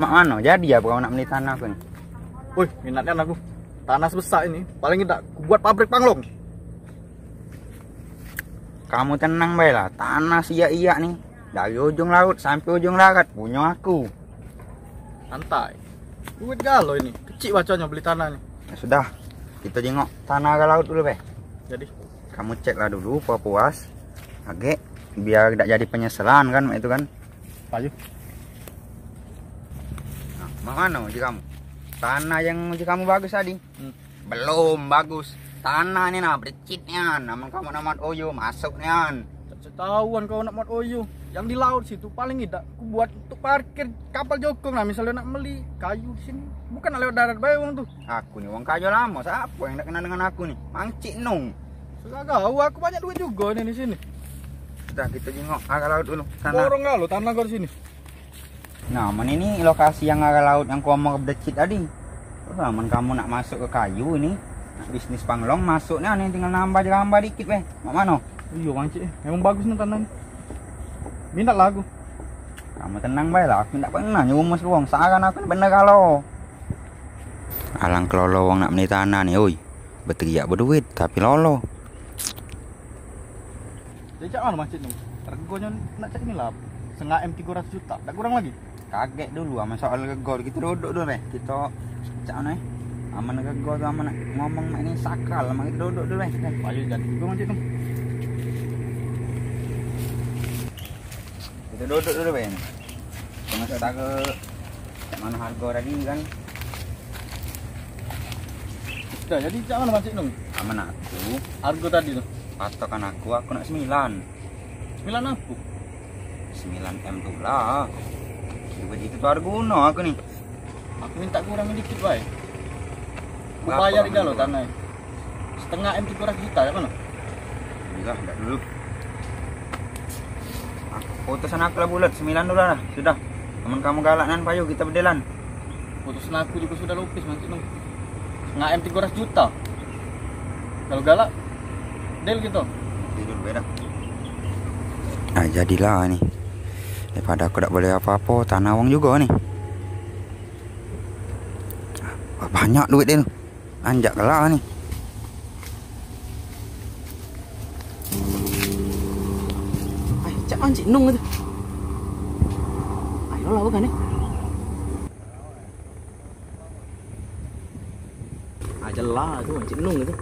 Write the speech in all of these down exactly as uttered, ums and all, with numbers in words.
Mak mano? Jadi apo kamu nak meli tanah aku ni? Woi, minat nian aku. Tanah sebesak ini, paling idak ku buat pabrik panglong. Kamu tenang bae lah, tanah siak-iak ni. Dari ujung laut sampe ujung darat punyo aku. Santai. Duit galo ini, kecik baconyo beli tanah ni. Ya sudah, kito jingok tanah ke laut dulu be. Jadi? Kamu cek lah dulu, puas-puas. Agek, biar dak jadi penyesalan kan, mak itu kan. Payu. Nah, mak mano uji kamu? Tanah yang uji kamu bagus tadi? Hmm. Belum bagus. Tanah ni nah, becik nian. Amen kamu nak muat oyo, masuk nian. Dak ketahuan kau nak muat oyo. Yang di laut situ paling idak ku buat untuk parkir kapal jokong lah. Misalnya nak meli kayu di sini, bukan nak lewat darat bae wong tu. Aku ni wong kayo lamo, siapo yang dak kenal dengan aku ni? Mancik Nung. Sudah kau, aku banyak duit juga ni di sini. Sudah, kita jingok arah laut dulu. Sana. Borong galo tanah kau di sini. Nah, men ini lokasi yang arah laut yang ku omong ke bedecit tadi. Wah, men kamu nak masuk ke kayu ini, nak bisnis panglong, masuk ni, ni tinggal nambah jerambah dikit be. Mak mano? Iyo, Mancik. Memang bagus ni tanah ni. Minat lah aku. Kamu tenang bae lah, aku dak pernah nyuruh wong. Saran aku ni bener galo. Alang kelolo wong nak meli tanah ni, oi. Beteriak beduit, tapi lolo. Jadi cak mano Mancik ni? Regonyo nak cak ni lah. Setengah M tigo ratus juta, dak kurang lagi? Kagek dulu amen soal rego, kito duduk dulu be. Kito cak mano eh? Amen rego tu amen nak ngomong mak ini sakral, amen kito duduk dulu be. Ayo jadi juga Mancik ni. Kito duduk dulu be. Pengesetake cak mano hargo tadi kan. Sudah, jadi cak mano Mancik Nung? Amen aku. Hargo tadi tu? Patokan aku, aku nak sembilan. Sembilan apo? Sembilan M tu lah. Duit itu tu hargo guno aku ni. Aku minta kurang dikit bae. Ku bayar idak lo tanah. Setengah M tigo ratus juta, cak mano? Iyolah, dak dulu. Putusan aku lah bulat, sembilan dulu lah. Sudah. Amen kamu galak nian, payu, kito bedelan. Putusan aku juga sudah lupis, Mancik Nung. Setengah M tigo ratus juta. Kalau galak, deal kito. Deal dulu be dah. Ah, jadilah ni. Daripada aku dak boleh apo-apo, tanah wong juga ni. Ah, banyak duit dia tu. Anjak kelak ni. Ai, cak Mancik Nung tu. Ayolah, bukan ni. Ah, jelas tu Mancik Nung tu.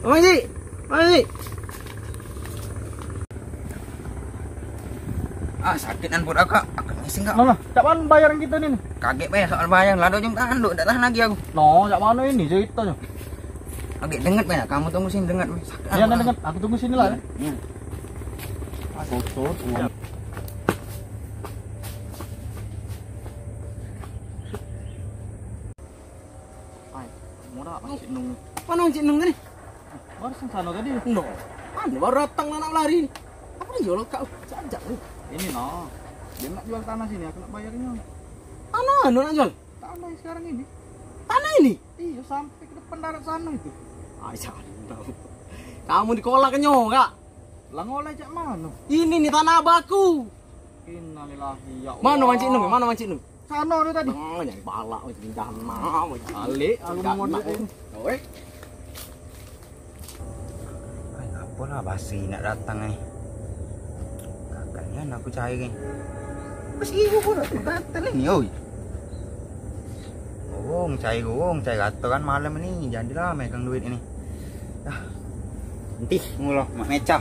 Mancik! Mancik! Ah, sakit nian perut aku. Aku ngising kak. Nah, nah, cak mano bayaran kito ni, ni? Kagek be soal bayar, lah ujung tanduk, dak tahan lagi aku. No, cak mano ini ceritonyo? Agek denget be, kamu tunggu sini denget be. Sakit. Iyo, aku. Nah, denget. Aku tunggu sini lah. Iyo. Kotor. Ai, murah Mancik Nung. Mano Mancik Nung tadi? Barusan sano tadi. No. Anu baru datang anak lari. Apo iyo lo kau? Sajak ni. Ini no. Dia nak jual tanah sini, aku nak bayarnyo. Tanah anu nak jual? Tanah yang sekarang ini. Tanah ini? Iyo, sampe ke depan darat sano itu. Ai, jangan tahu. Kamu dikolak nyo, Kak? Lah ngoleh cak mano? Ini ni tanah abaku. Innalillahi, ya Allah. Mano Mancik Nung? Mano Mancik Nung? Sano tu tadi. Oh, nyari balak Mancik Nung. Balik aku mau modal ini. Oi. Ai, ngapo lah basi nak datang ni? Kakak nian aku cari ni. Basi aku pun nak datang ni, oi. Gurung cari gurung, cari rato kan malam ni. Jadilah megang duit ini. Dah. Entih ngulo mak mecah.